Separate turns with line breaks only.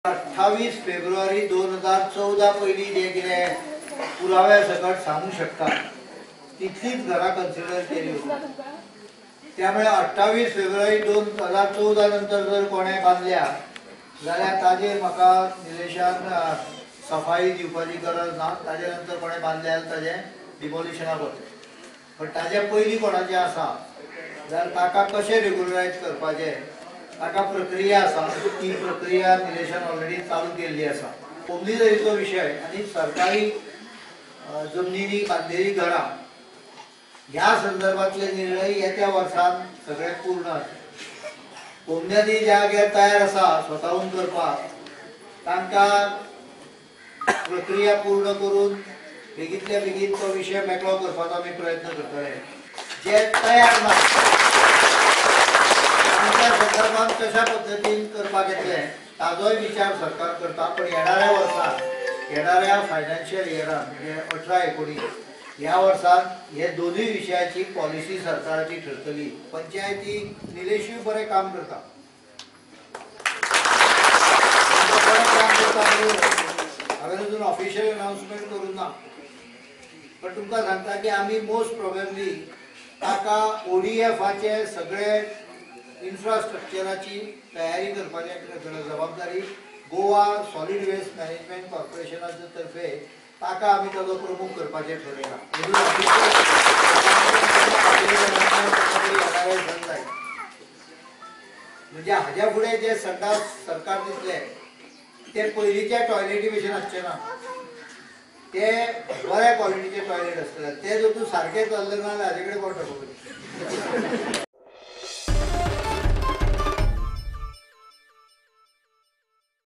28 फेब्रुवारी 2014 पयलीं जे कितें पुराव्या सकट सांगू शकता तितलीच घरां कन्सिडर केली होती। त्यामुळे 28 फेब्रुवारी 2014 नंतर जर कोणें बांदल्या जाल्यार ताजेर म्हाका निलेशान सफाई दिवपाची गरज ना। ताजे नंतर कोणें बांदल्या जाल्यार ताजें डिमोलिशनाक वतलें, पण ताजे पयलीं कोणाचें आसा जाल्यार ताका कशें रेगुलरायज करपाचें ताका प्रक्रिया आसा, ती प्रक्रिया निलेशान ऑलरेडी चालू केल्ली आसा। कोमनीदरीचो विशय आनी सरकारी जमनींनी बांदलेली घरां ह्या संदर्भातले निर्णय येत्या वर्सान सगळे पूर्ण आसा। कोमन्यांनी ज्या तयार आसा स्वताहून करपाक तांकां प्रक्रिया पूर्ण करून बेगीतल्या बेगीन तो विशय मेकळो करपाचो आमी प्रयत्न करतले। जे तयार ना तांच्या संदर्भात कशा पद्दतीन करपाक येतलें ताजोय विचार सरकार करता। पण येणाऱ्या वर्सात, येणाऱ्या फायनान्शियल इयरान म्हणजे 18-19 ह्या वर्सात हे दोनूय विशयाची पॉलिसी सरकाराची ठरतली। पंचायती निलेशूय बरें काम करता, बरें काम करता, हांवें अजून ऑफिशियल अनाउन्समेंट करूंक ना, पण तुमकां सांगता की आमी मोस्ट प्रोबेबली ताका ओडीएफाचे सगळे इन्फ्रास्ट्रक्चराची तयारी करपाची जबाबदारी गोवा सॉलिड वेस्ट मॅनेजमेंट कॉर्पोरेशनाचे तर्फे ताका आमी ताजो प्रमुख करपाचें ठरयलां। म्हणजे हाज्या फुडें जे संडास सरकार दितले ते पयलींच्या टॉयलेटी भशेन आसचे ना, ते बऱ्या क्वॉलिटीचे टॉयलेट आसतले। ते जर तूं सारकें चल्लें ना जाल्यार हाजे कडेन कोण टाकूं।